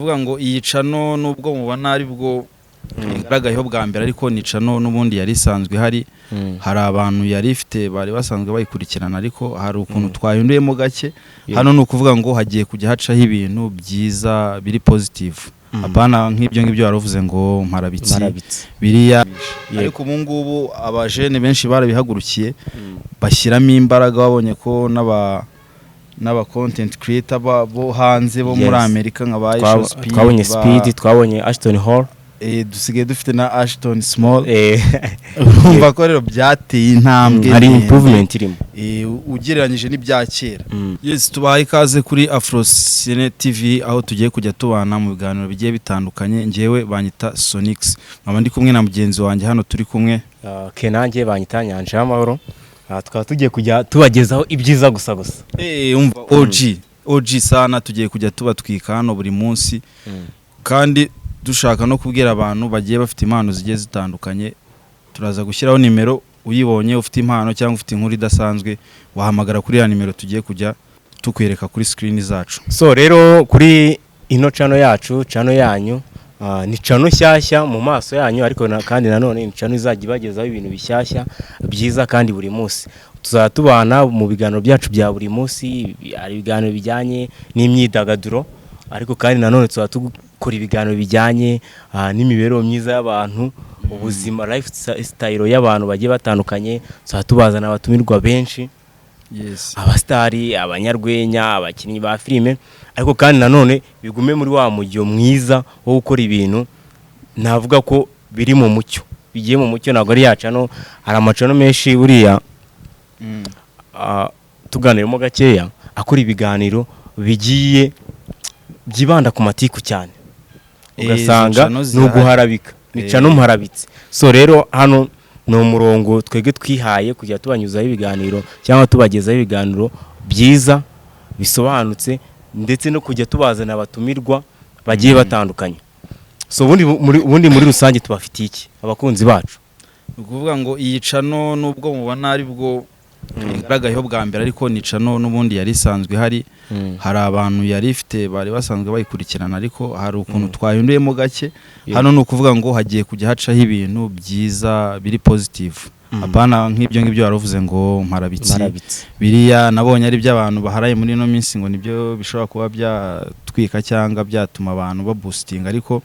Kuvuga ngo iyi channel, nubwo mubona ari bwo igaragayeho bwa mbere, ariko ni channel n'ubundi yari isanzwe ihari. Hari abantu yari ifite bari basanzwe bayikurikirana, ariko hari ukuntu twahinduyemo gake. Hano ni ukuvuga ngo hagiye kujya hacaho ibintu byiza biri positive, apana nk'ibyo ngibyo wari uvuze ngo mparabitsi. Marabitsi. Biriya. Ariko ubu ngubu abajene benshi barabihagurukiye, bashyiramo imbaraga. Babonye ko n'aba content creator bo hanze, bo muri Amerika, nka ba Isho Speed, Twabonye Speed, twabonye Ashton Hall. Dusigaye dufite na Ashton Small. Urumva ko rero byateye intambwe Hari ndende, improvement irimo. Ugereranyije n'ibya kera. Yes, tubahaye ikaze kuri Afrocine TV, aho tugiye kujya tubana mu biganiro bigiye bitandukanye. Njyewe banyita Sonix, nkaba ndi kumwe na mugenzi wanjye hano turi kumwe. Ke nanjye banyita Nyanja y'Amahoro. Tukaba tugiye kujya tubagezaho ibyiza gusa gusa. Umva, OG OG sana, tugiye kujya tubatwika hano buri munsi, kandi dushaka no kubwira abantu bagiye bafite impano zigiye zitandukanye. Turaza gushyiraho nimero, uyibonye ufite impano cyangwa ufite inkuru idasanzwe, wahamagara kuri ya nimero tugiye kujya tukwereka kuri screen zacu. So rero kuri ino channel yacu, channel yanyu, ni channel nshyashya mu maso yanyu, ariko kandi nanone ni channel izajya ibagezaho ibintu bishyashya byiza kandi buri munsi. Tuzajya tubana mu biganiro byacu bya buri munsi. Hari ibiganiro bijyanye n'imyidagaduro, ariko kandi nanone tuzajya dukora ibiganiro bijyanye n'imibereho myiza y'abantu, ubuzima, lifestyle y'abantu bagiye batandukanye. Tuzajya tubazana abatumirwa benshi, abasitari, abanyarwenya, abakinnyi ba filime, ariko kandi nanone bigume muri wa mujyo mwiza wo gukora ibintu navuga ko biri mu mucyo, bigiye mu mucyo. Ntabwo ari ya channel, hari ama channel menshi buriya, tuganiramo gakeya, akora ibiganiro bigiye byibanda ku matiku cyane, ugasanga Izo channel ni zirahari. uguharabika, ni channel mparabitse. So rero hano ni umurongo twebwe twihaye kujya tubanyuzaho ibiganiro cyangwa tubagezaho ibiganiro byiza bisobanutse, ndetse no kujya tubazana abatumirwa bagiye batandukanye. So ubundi muri rusange tubafitiye iki abakunzi bacu? Ni ukuvuga ngo iyi channel, nubwo mubona ari bwo igaragayeho bwa mbere, ariko ni channel n'ubundi yari isanzwe ihari. Hari abantu yari ifite bari basanzwe bayikurikirana, ariko hari ukuntu twahinduyemo gake. Hano ni ukuvuga ngo hagiye kujya hacaho ibintu byiza biri positive, apana nk'ibyo ngibyo wari uvuze ngo mparabitsi. Marabitsi. Biriya nabonye ari by'abantu baharaye muri ino minsi, ngo nibyo bishobora kuba byatwika cyangwa byatuma abantu baboostinga, ariko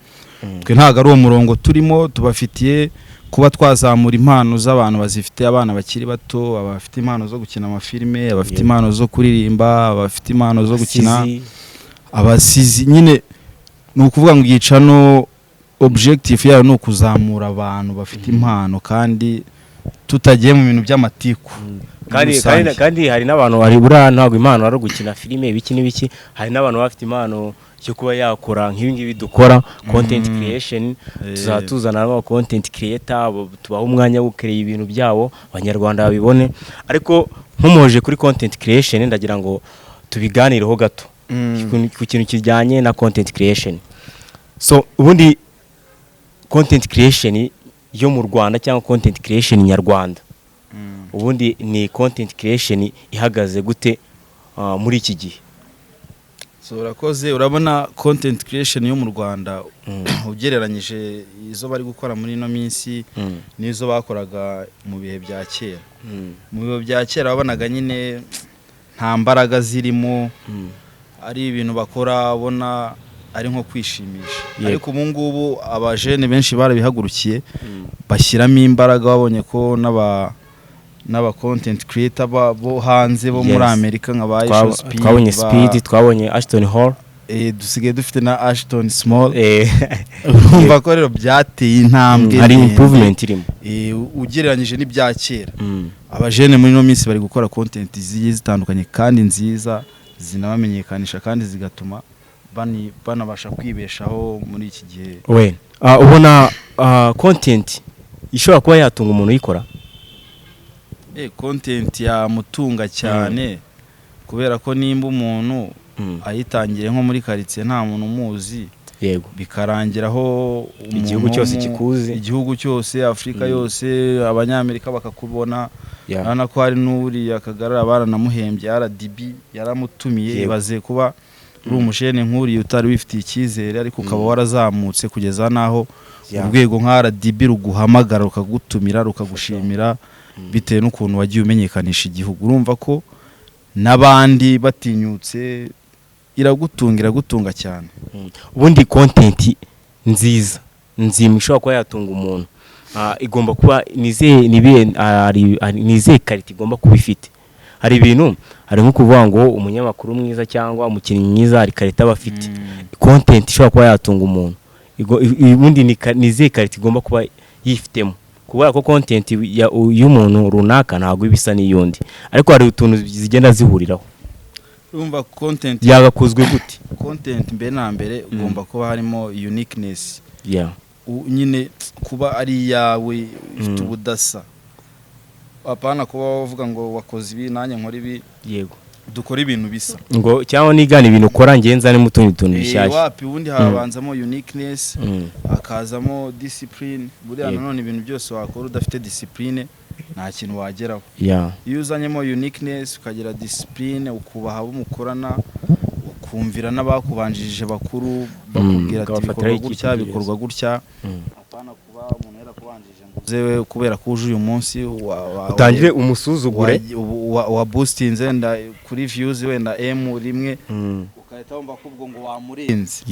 twe ntabwo ari uwo murongo turimo. Tubafitiye kuba twazamura impano z'abantu bazifite, abana bakiri bato, abafite impano zo gukina amafilime, abafite impano zo kuririmba, abafite impano zo gukina, Asizi. abasizi nyine. Ni ukuvuga ngo iyi channel objective yayo ni ukuzamura abantu bafite impano, kandi tutagiye mu bintu by'amatiku muri Kandi rusange. kandi hari n'abantu bari, buriya ntabwo impano ari ugukina filime, ibiki n'ibiki, hari n'abantu bafite impano yo kuba yakora nk'ibi ngibi dukora, content creation. Tuzaba tuzana aba content creator, tubaha umwanya wo gucreate ibintu byabo, Abanyarwanda babibone. Ariko nkomoje kuri content creation, ndagira ngo tubiganireho gato ku kintu kijyanye na content creation. So ubundi content creation yo mu Rwanda cyangwa content creation nyarwanda, ubundi ni content creation ihagaze gute muri iki gihe? So urakoze. Urabona content creation yo mu Rwanda, ugereranyije izo bari gukora muri ino minsi n'izo bakoraga mu bihe bya kera, mu bihe bya kera wabonaga nyine nta mbaraga zirimo, ari ibintu bakora ubona ari nko kwishimisha. Ariko ubu ngubu abajene benshi barabihagurukiye, bashyiramo imbaraga. Babonye ko n'aba content creator bo hanze, bo muri Amerika, nka ba Isho Speed, Twabonye Speed, twabonye Ashton Hall. Dusigaye dufite na Ashton Small. Urumva ko rero byateye intambwe Hari ndende. improvement irimo. Ugereranyije n'ibya kera, abajene muri ino minsi bari gukora content zigiye zitandukanye kandi nziza, zinabamenyekanisha kandi zigatuma banabasha kwibeshaho muri iki gihe. We ubona content ishobora kuba yatunga umuntu uyikora? Content yamutunga cyane, kubera ko nimba umuntu ayitangiye nko muri karitsiye nta muntu umuzi, bikarangira aho umuntu Igihugu cyose kikuzi. Igihugu cyose, Afurika yose, Abanyamerika bakakubona. Urabona ko hari n'uriya Kagarara baranamuhembye, RDB yaramutumiye. Ibaze kuba Uri umujene nk'uriya utari wifitiye icyizere, ariko ukaba warazamutse kugeza n'aho urwego nka RDB ruguhamagara, rukagutumira, rukagushimira bitewe n'ukuntu wagiye umenyekanisha igihugu, urumva ko n'abandi batinyutse iragutunga, iragutunga cyane. Ubundi content nziza, nzima, ishobora kuba yatunga umuntu, igomba kuba nizihe nizihe qualité igomba kuba ifite? Hari ibintu, hari nko kuvuga ngo umunyamakuru mwiza cyangwa umukinnyi mwiza hari qualité aba afite. Content ishobora kuba yatunga umuntu, ubundi ni izihe qualité igomba kuba yifitemo? Kubera ko content y'umuntu runaka ntabwo iba isa n'iy'undi, ariko hari utuntu zigenda zihuriraho. Urumva content Yagakozwe gute? Content mbere na mbere ugomba kuba harimo uniqueness, nyine kuba ari iyawe, ifite ubudasa, apana kuba wavuga ngo wakoze ibi, nanjye nkora ibi, dukora ibintu bisa. Ngo cyangwa nigana ibintu ukora, ngenza nzanemo utundi tuntu bishyashya. Wapi, ubundi habanzamo uniqueness, hakazamo discipline buriya. Nanone ibintu byose wakora udafite discipline nta kintu wageraho. Iyo uzanyemo uniqueness, ukagira discipline, ukubaha abo mukorana, ukumvira n'abakubanjirije bakuru bakubwira ati Ukabafatiraho bikorwa gutya, icyitegererezo. bikorwa gutya, apana kuba umuntu yarakubanjirije ngo uze kubera ko uje uyu munsi Utangire umusuzugure. wa boostinze wenda kuri views wenda M rimwe, ugahita wumva ko ubwo ngo wamurenze.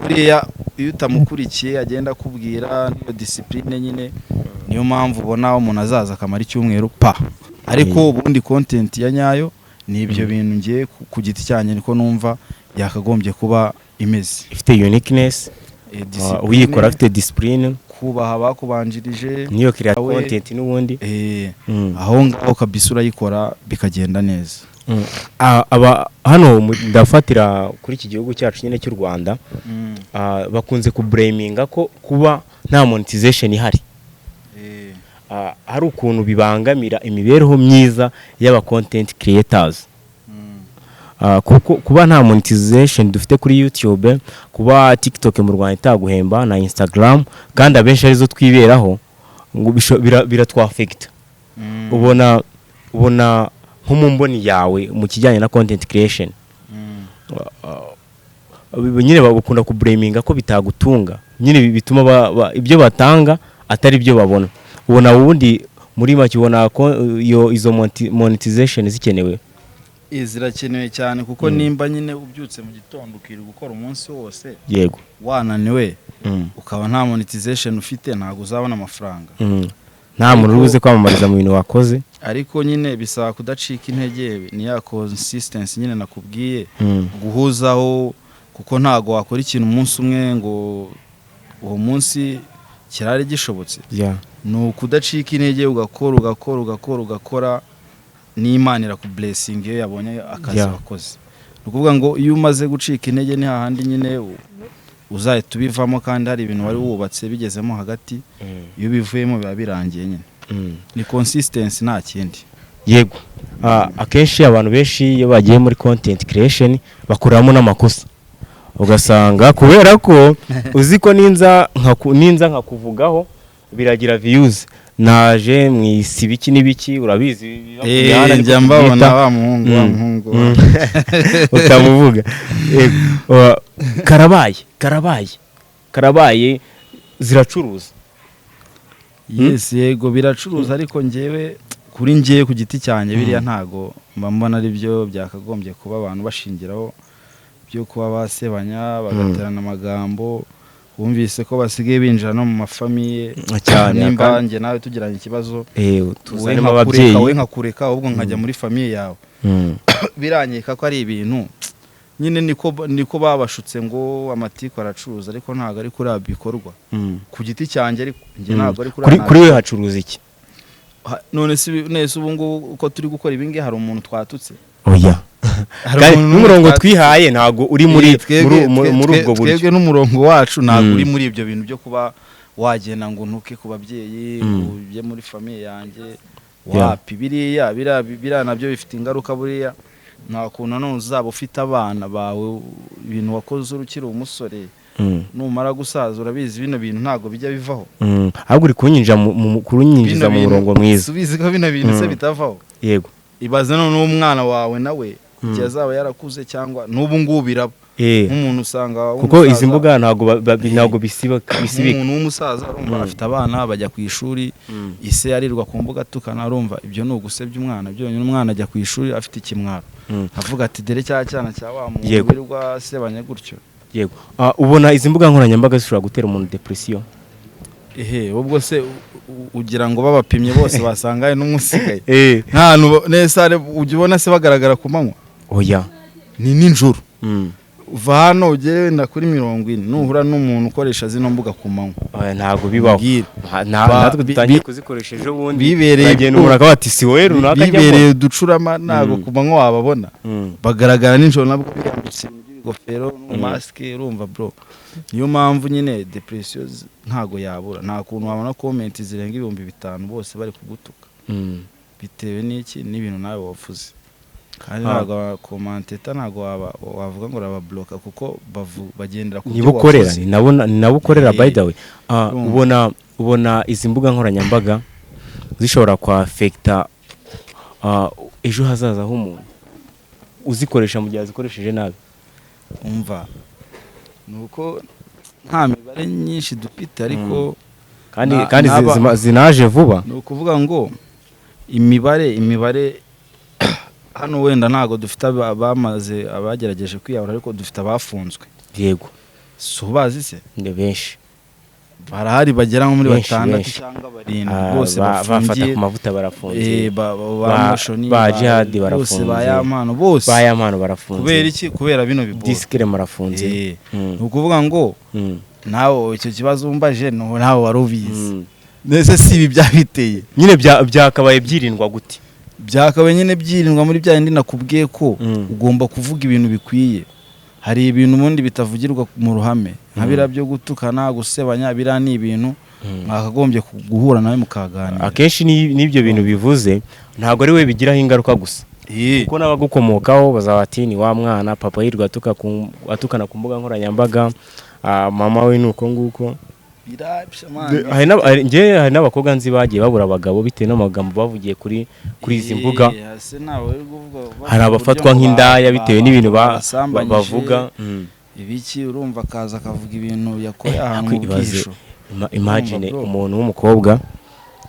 Buriya iyo utamukurikiye agenda akubwira niyo discipline nyine, niyo mpamvu ubona umuntu azaza akamara icyumweru pa. Ariko ubundi content ya nyayo ni ibyo bintu ngiye ku giti cyanjye niko numva yakagombye kuba imeze. Ifite uniqueness, Discipline, uyikora afite discipline, kubaha abakubanjirije, niyo create content n'ubundi. Aho ngaho kabisa urayikora bikagenda neza. Aba hano ndafatira kuri iki gihugu cyacu nyine cy'u Rwanda, bakunze kublaminga ko kuba nta monetization ihari, hari ukuntu bibangamira imibereho myiza y'aba content creators. Kuko kuba nta monetization dufite kuri YouTube, kuba TikTok mu Rwanda itaguhemba na Instagram, kandi abenshi arizo twiberaho, ngo biratwaffecta. Ubona nko mu mboni yawe mu kijyanye na content creation, nyine bakunda kublaminga ko bitagutunga nyine, bituma ibyo batanga atari byo babona. Ubona ubundi muri make ubona ko iyo izo monetization zikenewe? Zirakenewe cyane, kuko nimba nyine ubyutse mu gitondo ukirirwa gukora umunsi wose wananiwe, ukaba nta monetization ufite, ntabwo uzabona amafaranga. Nta muntu uri buze kwamamariza mu bintu wakoze. Ariko nyine bisaba kudacika intege, ni ya consistency nyine nakubwiye, guhuzaho, kuko ntabwo wakora ikintu umunsi umwe ngo uwo munsi kirare gishobotse. Ni ukudacika intege, ugakora, ugakora, ugakora, ugakora, n'Imana irakublessinga iyo yabonye akazi wakoze. Ni ukuvuga ngo iyo umaze gucika intege ni hahandi nyine uzahita ubivamo, kandi hari ibintu wari wubatse bigezemo hagati. Iyo ubivuyemo biba birangiye nyine. Ni consistency, nta kindi. Yego. Akenshi abantu benshi iyo bagiye muri content creation bakoreramo n'amakosa, ugasanga kubera ko uzi ko ninza nkakuvugaho biragira views, naje mu isi biki n'ibiki, urabizi biba ku mihanda, niko Njya mbabona tubyita. wa muhungu, wa muhungu. Utamuvuga. Yego. Karabaye, karabaye, karabaye, ziracuruza. Yes, yego, biracuruza, ariko njyewe, kuri njyewe ku giti cyanjye, biriya ntago mba mbona ari byo byakagombye kuba abantu bashingiraho byo kuba basebanya, bagaterana amagambo. Wumvise ko basigaye binjira no mu mafamille. Cyane. Nimba njye nawe tugiranye ikibazo, wowe tuzanemo nkakureka, ababyeyi. wowe nkakureka, ahubwo nkajya muri famille yawe, biranyeka ko ari ibintu nyine niko babashutse ngo amatiku aracuruza, ariko ntabwo ari kuri bikorwa. Ku giti cyanjye, ariko njye ntabwo ari kuri Kuri we hacuruza iki? None se none se ubu ngubu uko turi gukora ibi ngibi, hari umuntu twatutse? Oya. Hari Kandi umuntu n'umurongo twatutse? twihaye ntabwo uri muri muri ubwo buryo. Twebwe n'umurongo wacu ntabwo uri muri ibyo bintu byo kuba wagenda ngo ntuke ku babyeyi, ngo ujye muri famille yanjye. Wapi, biriya biriya nabyo bifite ingaruka. Buriya nta kuntu nanone uzaba ufite abana bawe, ibintu wakoze ukiri umusore, numara gusaza, urabizi bino bintu ntabwo bijya bivaho. Ahubwo uri kunyinjiza Bino mu bintu- murongo mwiza. Ubizi ko bino bintu se bitavaho? Yego. Ibaze none umwana wawe nawe igihe azaba yarakuze, cyangwa n'ubu ngubu biraba. Nk'umuntu usanga Kuko izi w'umusaza- mbuga ntabwo ntabwo bisibika. Nk'umuntu w'umusaza, urumva, afite abana bajya ku ishuri, ise arirwa ku mbuga atukana, urumva ibyo ni ugusebya umwana byonyine. Umwana ajya ku ishuri afite ikimwaro, avuga ati: "Dore cya cyana cya wa muntu wirirwa asebanya gutyo." Yego. Ubona izi mbuga nkoranyambaga zishobora gutera umuntu depression? Ehe, ubwo se ugira ngo babapimye bose basanga hari n'umwe usigaye? Nta hantu nese ujya ubona se bagaragara ku manywa? Oya. Ni nijoro. Uva hano ugere wenda kuri 40, nuhura n'umuntu ukoresha zino mbuga ku manywa, Oya, ntabwo bibaho. Mbwira. Natwe dutangiye kuzikoresha ejo bundi, bibereye uragenda umuntu akaba ati: "Si wowe runaka ajya bibereye uducurama, ntabwo ku manywa wababona. Bagaragara nijoro, nabwo biyambitse ibintu by'ibigofero n'umasike. Urumva bro, niyo mpamvu nyine depression ntago yabura. Nta kuntu wabona comment zirenga 5000 bose bari kugutuka. Bitewe n'iki? N'ibintu nawe wavuze. Kandi ntabwo abacommentator, ntabwo wavuga ngo urababloka, kuko bagendera ku byo Nibo ukorera. wavuze. Ni nabo ukorera. By the way, Urumva. ubona izi mbuga nkoranyambaga zishobora kwaffecta ejo hazaza h'umuntu uzikoresha mu gihe azikoresheje nabi? Umva, ni uko nta mibare nyinshi dufite, ariko Kandi kandi zinaje vuba. Ni ukuvuga ngo imibare hano wenda ntabwo dufite abamaze, abagerageje kwiyahura, ariko dufite abafunzwe. Si ubazi se? Ni benshi. Barahari, bagera nko muri Benshi, batandatu benshi. cyangwa barindwi, bose Bafata bafungiye. ku mavuta barafunze. Ba Moshoni, Ba Jihad bose, barafunze. ba Yampano bose. Ba Yampano barafunze. Kubera iki? Kubera bino biboro. Disikire marafunze. Ni ukuvuga ngo nawe icyo kibazo umbaje, no nawe wari ubizi. Mbese si ibi byabiteye? Nyine byakabaye byirindwa gute? Byakabaye nyine byirindwa muri bya bindi nakubwiye ko ugomba kuvuga ibintu bikwiye. Hari ibintu ubundi bitavugirwa mu ruhame, nka biriya byo gutukana, gusebanya. Biriya ni ibintu mwakagombye guhura nawe mukaganira. Akenshi n'ibyo bintu bivuze ntabwo ari we bigiraho ingaruka gusa, kuko n'abagukomokaho bazaba bati: "Ni wa mwana papa yirirwa atukana ku mbuga nkoranyambaga, mama we ni uko nguko." Birabya, man. Njye hari n'abakobwa nzi bagiye babura abagabo bitewe n'amagambo bavugiye kuri izi mbuga. Hasi ntawe uri kuvuga Hari abafatwa uburyo ngo nk'indaya bitewe n'ibintu basambanyije, bavuga. Ibiki, urumva akaza akavuga ibintu yakoreye ahantu mu Ibaze, bwihisho. Imagine Urumva, bro. umuntu w'umukobwa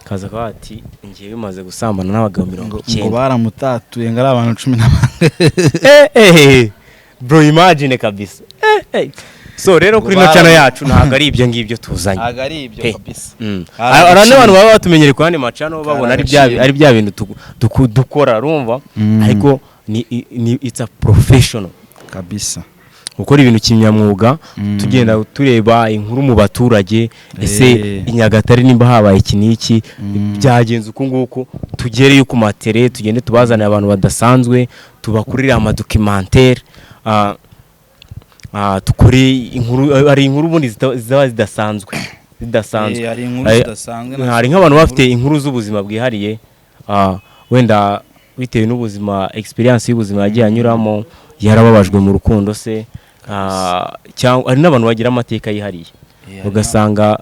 kaza akavuga ati: "Ngiye bimaze gusambana n'abagabo mirongo Ngo icyenda baramutatuye, ngo ari abantu 11. Bro, imagine kabisa. So rero kuri Ngo ino channel yacu ntabwo ari ibyo ngibyo tuzanye. Ntabwo ari ibyo kabisa. Kari Hari agaciro. n'abantu baba batumenyereye ku yandi machannel, babona ari bya Agaciro. ari bya bintu dukora, urumva? Ariko ni it's a professional Kabisa. gukora ibintu kinyamwuga. Tugenda tureba inkuru mu baturage, ese i Nyagatare nimba habaye iki n'iki, byagenze uku nguku, tugereyo ku matere, tugende tubazanire abantu badasanzwe, tubakurire amadocumentaire, dukore inkuru. Hari inkuru ubundi zaba zidasanzwe. Hari inkuru zidasanzwe. Hari nk'abantu bafite inkuru z'ubuzima bwihariye, wenda bitewe n'ubuzima, experience y'ubuzima yagiye anyuramo, yarababajwe mu rukundo se, cyangwa hari n'abantu bagira amateka yihariye, Hari ugasanga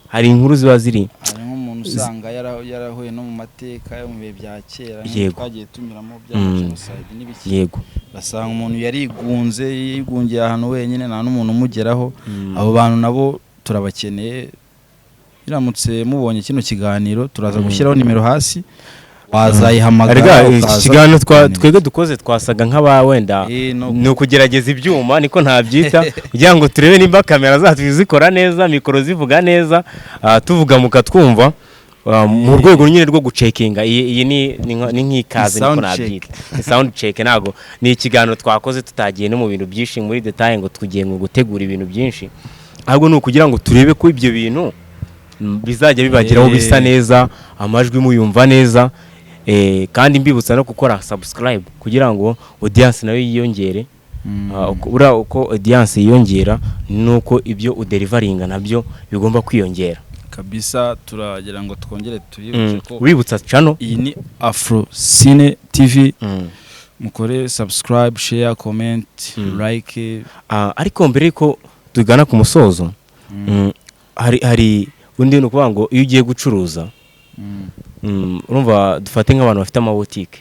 hari inkuru ziba ziri Hari nk'umuntu usanga yarahuye no mu mateka yo mu bihe bya kera, nk'ibyo twagiye tunyuramo bya jenoside n'ibiki. Ugasanga umuntu yarigunze, yigungiye ahantu wenyine, nta n'umuntu umugeraho. Abo bantu nabo turabakeneye. Biramutse mubonye kino kiganiro, turaza gushyiraho nimero hasi, wazayihamagara, Erega iki ukaza kiganiro tukaganira. twebwe dukoze twasaga nk'aba wenda ni ukugerageza ibyuma, niko ntabyita, kugira ngo turebe nimba kamera zacu zikora neza, mikoro zivuga neza, tuvuga mukatwumva, mu rwego nyine rwo gucheckinga. Iyi ni nk'ikaze, niko Sound check. nabyita, ni sound check. Ntabwo ni ikiganiro twakoze tutagiye no mu bintu byinshi muri detail, ngo tugiye ngo gutegura ibintu byinshi, ahubwo ni ukugira ngo turebe ko ibyo bintu bizajya bibageraho bisa neza, amajwi muyumva neza, kandi mbibutsa no gukora subscribe kugira ngo audience nayo yiyongere. Buriya uko audience yiyongera nuko ibyo udeliveringa nabyo bigomba kwiyongera. Kabisa, turagira ngo twongere tubibutse ko Wibutsa channel. iyi ni Afro Cine TV. Mukore subscribe, share, comment, like. Ariko mbere yuko tugana ku musozo, hari undi, ni ukuvuga ngo iyo ugiye gucuruza, urumva dufate nk'abantu bafite amabotike.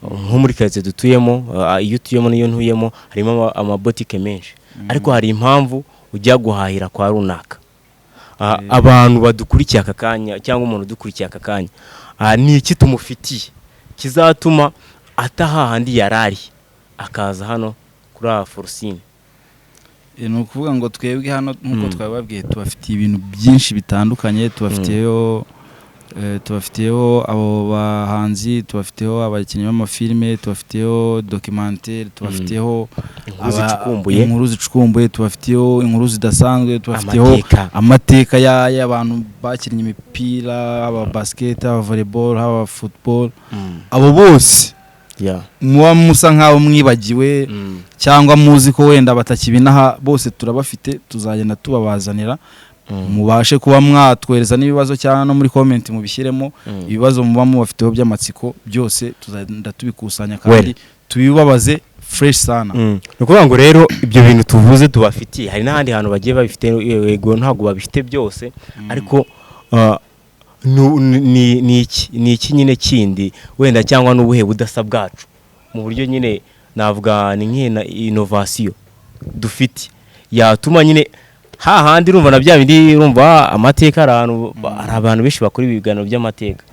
Nko muri karitsiye dutuyemo, iyo utuyemo n'iyo ntuyemo, harimo amabotike menshi, ariko hari impamvu ujya guhahira kwa runaka. Abantu badukurikiye aka kanya cyangwa umuntu udukurikiye aka kanya, ni iki tumufitiye kizatuma ata hahandi yari ari akaza hano kuri Afrocine? Ni ukuvuga ngo twebwe hano, nk'uko twabibabwiye, tubafitiye ibintu byinshi bitandukanye. Tubafitiyeho abo bahanzi, tubafitiyeho abakinnyi b'amafilime, tubafitiyeho documentaire, tubafitiyeho inkuru zicukumbuye, inkuru zicukumbuye, tubafitiyeho inkuru zidasanzwe, tubafitiyeho amateka, amateka y'abantu bakinnye imipira, haba basket, haba volleyball, haba football, abo bose muba musa nk'aho mwibagiwe cyangwa muzi ko wenda batakibinaha, bose turabafite, tuzagenda tubabazanira, mubashe kuba mwatwohereza n'ibibazo cyangwa no muri comment mubishyiremo, ibibazo muba mubafiteho by'amatsiko byose tuzagenda tubikusanya kandi tubibabaze fresh sana. Ni ukuvuga ngo rero ibyo bintu tuvuze tubafitiye, hari n'ahandi hantu bagiye babifite, yego ntabwo babifite byose, ariko ni iki nyine kindi wenda cyangwa n'ubuhe budasa bwacu mu buryo nyine navuga ni nk'iyi innovation dufite yatuma nyine hahandi urumva na bya bindi, urumva amateka, hari abantu benshi bakora ibiganiro by'amateka,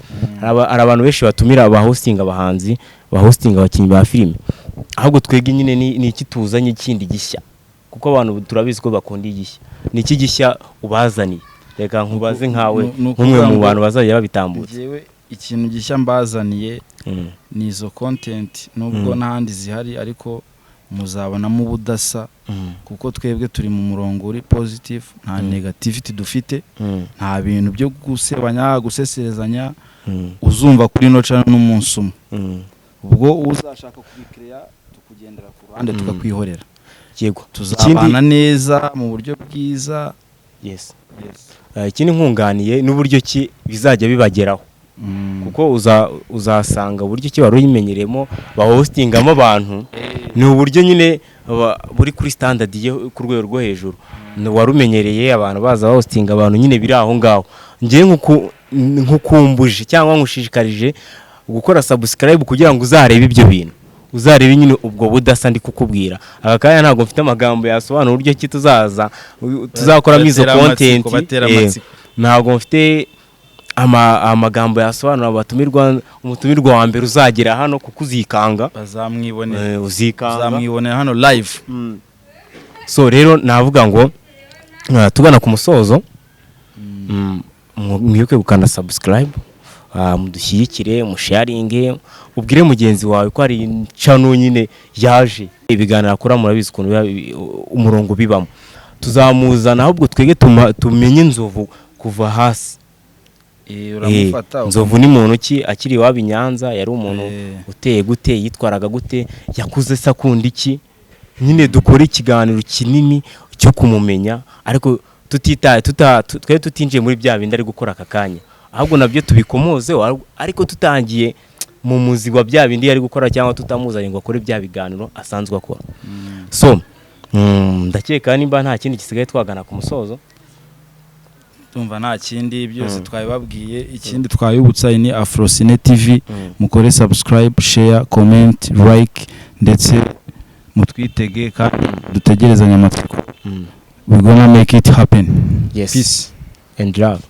hari abantu benshi batumira ba hosting abahanzi, ba hosting abakinnyi ba filime. Ahubwo twebwe nyine ni iki tuzanye kindi gishya? Kuko abantu turabizi ko bakunda igishya. Ni iki gishya ubazaniye? Reka nkubaze nkawe Ni nk'umwe ukuvuga mu ngo bantu bazajya babitambutsa. Njyewe ikintu gishya mbazaniye ni izo content, nubwo n'ahandi zihari, ariko muzabonamo ubudasa, kuko twebwe turi mu murongo uri positive, nta negativity dufite, nta bintu byo gusebanya, guseserezanya uzumva kuri ino channel n'umunsi umwe. Ubwo uzashaka kubikereya tukugendera ku ruhande, tukakwihorera. Tuzabana neza mu buryo bwiza. Yes. Ikindi nkunganiye n'uburyo ki bizajya bibageraho, kuko uzasanga uburyo ki wari uyimenyereyemo bahostingamo abantu ni uburyo nyine buri kuri standard yo ku rwego rwo hejuru. Wari umenyereye abantu baza bahostinga abantu nyine biri aho ngaho. Ngewe nkukumbuje cyangwa nkushishikarije gukora subscribe kugira ngo uzarebe ibyo bintu, uzarebe nyine ubwo budasa ndi kukubwira. Aka kanya ntabwo mfite amagambo yasobanura uburyo ki tuzaza tuzakoramo izo Batera amatsiko, content. batera amatsiko. Ntabwo mfite amagambo yasobanura abatumirwa, umutumirwa wa mbere uzagera hano, kuko uzikanga. Bazamwibonera. Uzikanga. Uzamwibonera hano live. So rero navuga ngo tugana ku musozo, mwibuke gukanda subscribe, mudushyigikire, musharinge, ubwire mugenzi wawe ko hari channel nyine yaje. Ibiganiro akora murabizi ukuntu umurongo bibamo. Tuzamuzana, ahubwo twege tumenye Nzovu kuva hasi. Uramufata. Nzovu ni muntu ki akiri iwabo i Nyanza? Yari umuntu uteye gute? Yitwaraga gute? Yakuze se akunda iki? Nyine dukore ikiganiro kinini cyo kumumenya, ariko tutitaye twe tutinjiye muri bya bindi ari gukora aka kanya, ahubwo nabyo tubikomoze, ariko tutangiye mu muzi wa bya bindi yari gukora cyangwa tutamuzanye ngo akore bya biganiro asanzwe akora. So ndakeka nimba nta kindi gisigaye twagana ku musozo. Tumva nta kindi, byose twabibabwiye. Ikindi twabibutsa, iyi ni Afrocine TV. Mukore subscribe, share, comment, like, ndetse mutwitege kandi dutegerezanye amatsiko. We gonna make it happen. Yes. Peace and love.